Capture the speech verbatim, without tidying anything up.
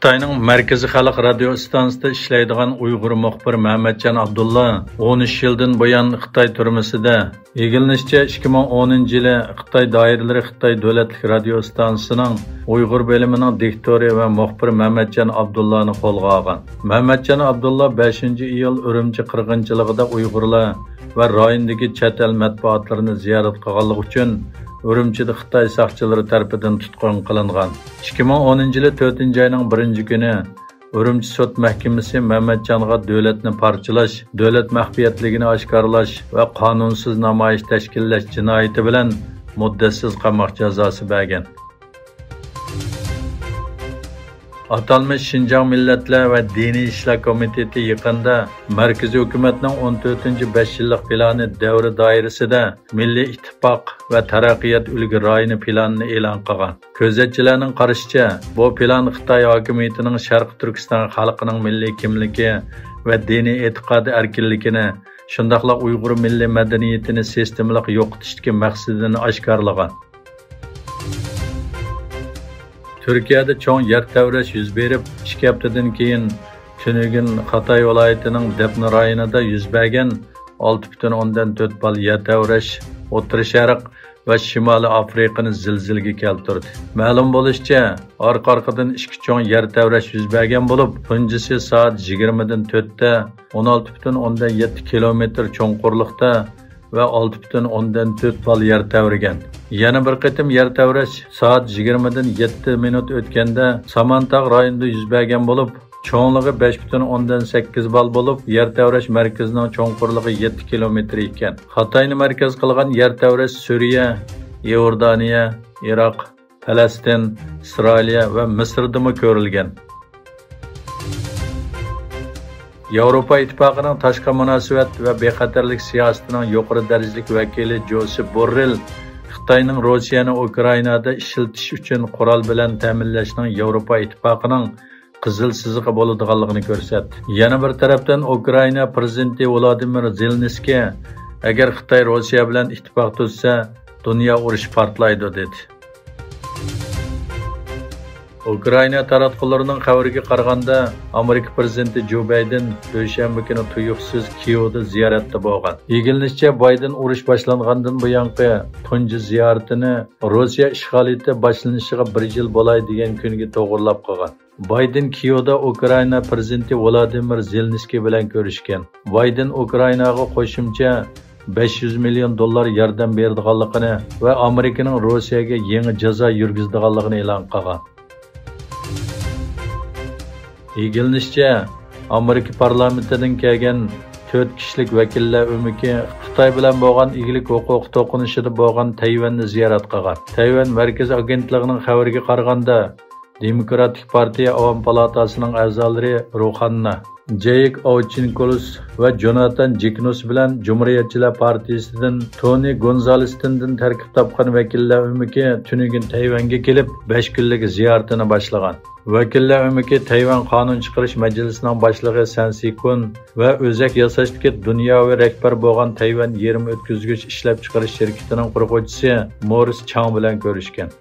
خىتاينىڭ مەركىزىي خەلق رادىيو ئىستانسىسىدا ئىشلەيدىغان ئۇيغۇر مۇخبىر مەمەتجان ئابدۇللا ئون ئۈچ يىلدىن بۇيان خىتاي تۈرمىسىدە. ئىگىلىنىشىچە، ئىككى مىڭ ئونىنچى يىلى خىتاي دائىرىلىرى خىتاي دۆلەتلىك رادىيو ئىستانسىسىنىڭ ئۇيغۇر بۆلۈمىنىڭ دىكتورى ۋە مۇخبىر مەمەتجان ئابدۇللانى قولغا ئالغان. مەمەتجان ئابدۇللا بەشىنچى ئىيۇل ئۈرۈمچى قىرغىنچىلىقىدا ئۇيغۇرلار ۋە رايوندىكى چەت ئەل مەتبۇئاتلىرىنى زىيارەت قىلغانلىقى ئۈچۈن ئۈرۈمچىدە خىتاي ساقچىلىرى تەرىپىدىن تۇتقۇن قىلىنغان. ئىككى مىڭ ئونىنچى يىلى تۆتىنچى ئاينىڭ بىرىنچى كۈنى ئۈرۈمچى سوت مەھكىمىسى مەمەتجانغا دۆلەتنى پارچىلاش، دۆلەت مەخپىيەتلىكىنى ئاشكارىلاش ۋە قانۇنسىز نامايىش تەشكىللەش جىنايىتى بىلەن مۇددەتسىز قاماق جازاسى بەرگەن. ئاتالمىش شىنجاڭ مىللەتلەر ۋە دىنىي ئىشلار كومىتېتى يېقىندا مەركىزىي ھۆكۈمەتنىڭ ئون تۆتىنچى بەش يىللىق پىلانى دەۋرى دائىرىسىدە مىللىي ئىتتىپاق ۋە تەرەققىيات ئۈلگە رايونى پىلانىنى ئېلان قىلغان. كۆزەتچىلەرنىڭ قارىشىچە، بۇ پىلان خىتاي ھاكىمىيىتىنىڭ شەرقىي تۈركىستان خەلقىنىڭ مىللىي كىملىكى ۋە دىنىي ئېتىقادىي ئەركىنلىكىنى، شۇنداقلا ئۇيغۇر مىللىي مەدەنىيىتىنى سىستېمىلىق يوقىتىشتىكى مەقسىتىنى ئاشكارىلىغان. تۈركىيەدە چوڭ يەر تەۋرەش يۈز بېرىپ، ئىككى ھەپتىدىن كېيىن تۈنۈگۈن خاتاي ۋىلايىتىنىڭ دەپنە رايونىدا يۈز بەرگەن ئالتە پۈتۈن ئوندىن تۆت بال يەر تەۋرەش ئوتتۇرا شەرق ۋە شىمالىي ئافرىقىنى زىلزىلىگە كەلتۈردى. مەلۇم بولۇشىچە، ئارقا-ئارقىدىن ئىككى چوڭ يەر تەۋرەش يۈز بەرگەن بولۇپ، تۇنجىسى سائەت يىگىرمىدىن تۆتتە ئون ئالتە پۈتۈن ئوندىن يەتتە كىلومېتىر چوڭقۇرلۇقتا ۋە ئالتە پۈتۈن ئوندىن تۆت بال يەر تەۋرىگەن. يەنە بىر قېتىم يەر تەۋرەش سائەت يىگىرمىدىن يەتتە مىنۇت ئۆتكەندە سامانتاغ رايونىدا يۈز بەرگەن بولۇپ، چوڭلۇقى بەش پۈتۈن ئوندىن سەككىز بال بولۇپ، يەر تەۋرەش مەركىزىنىڭ چوڭقۇرلۇقى يەتتە كىلومېتىر ئىكەن. خاتاينى مەركەز قىلغان يەر تەۋرەش سۈرىيە، ئىئوردانىيە، ئىراق، پەلەستىن، ئىسرائىلىيە ۋە مىسىردىمۇ كۆرۈلگەن. ياۋروپا ئىتتىپاقىنىڭ تاشقى مۇناسىۋەت ۋە بىخەتەرلىك سىياسىتىنىڭ يۇقىرى دەرىجىلىك ۋەكىلى جوسېپ بوررېل خىتاينىڭ روسىيەنى ئۇكرائىنادا ئىشلىتىش ئۈچۈن قورال بىلەن تەمىنلەشنىڭ ياۋروپا ئىتتىپاقىنىڭ قىزىل سىزىقى بولىدىغانلىقىنى كۆرسەتتى. يەنە بىر تەرەپتىن، ئۇكرائىنا پىرېزىدېنتى ۋولودىمىر زېلېنسكىي، ئەگەر خىتاي روسىيە بىلەن ئىتتىپاق تۈزسە، دۇنيا ئۇرۇشى پارتلايدۇ، دېدى. ئۇكرائىنا تاراتقۇلىرىنىڭ خەۋىرىگە قارىغاندا، ئامېرىكا پىرېزىدېنتى جو بايدېن دۈشەنبە كۈنى تۇيۇقسىز كىيېۋدا زىيارەتتە بولغان. ئىگىلىنىشىچە، بايدېن ئۇرۇش باشلانغاندىن بۇيانقى تۇنجى زىيارىتىنى روسىيە ئىشغالىيىتى باشلىنىشىغا بىر يىل بولاي دېگەن كۈنگە توغرىلاپ قىلغان. بايدېن كىيېۋدا ئۇكرائىنا پىرېزىدېنتى ۋولودىمىر زېلېنسكىي بىلەن كۆرۈشكەن. بايدېن ئۇكرائىناغا قوشۇمچە بەش يۈز مىليون دوللار ياردەم بېرىدىغانلىقىنى ۋە ئامېرىكىنىڭ روسىيەگە يېڭى جازا يۈرگۈزىدىغانلىقىنى ئېلان قىلغان. ئىگىلىنىشىچە، ئامېرىكا پارلامېنتىدىن كەلگەن تۆت كىشىلىك ۋەكىللەر ئۆمىكى خىتاي بىلەن بولغان ئىگىلىك ھوقۇقى توقۇنۇشىدا بولغان تەيۋەننى زىيارەت قىلغان. تەيۋەن مەركىزىي ئاگېنتلىقىنىڭ خەۋىرىگە قارىغاندا، دېموكراتىك پارتىيە ئاۋام پالاتاسىنىڭ ئەزالىرى روخاننا، جېيك ئاۋچىنكولس ۋە جوناتان جېكنۇس بىلەن جۇمھۇرىيەتچىلەر پارتىيىسىدىن تونى گونزالېستىندىن تەركىب تاپقان ۋەكىللەر ئۆمىكى تۈنۈگۈن تەيۋەنگە كېلىپ، بەش كۈنلۈك زىيارىتىنى باشلىغان. ۋەكىللەر ئۆمىكى تەيۋەن قانۇن چىقىرىش مەجلىسىنىڭ باشلىقى سەن سىكۇن ۋە ئۆزەك ياساشتىكى دۇنياۋى رەھبەر بولغان تەيۋەن يېرىم ئۆتكۈزگۈچ ئىشلەپچىقىرىش شىركىتىنىڭ قۇرغۇچىسى مورىس چاڭ بىلەن كۆرۈشكەن.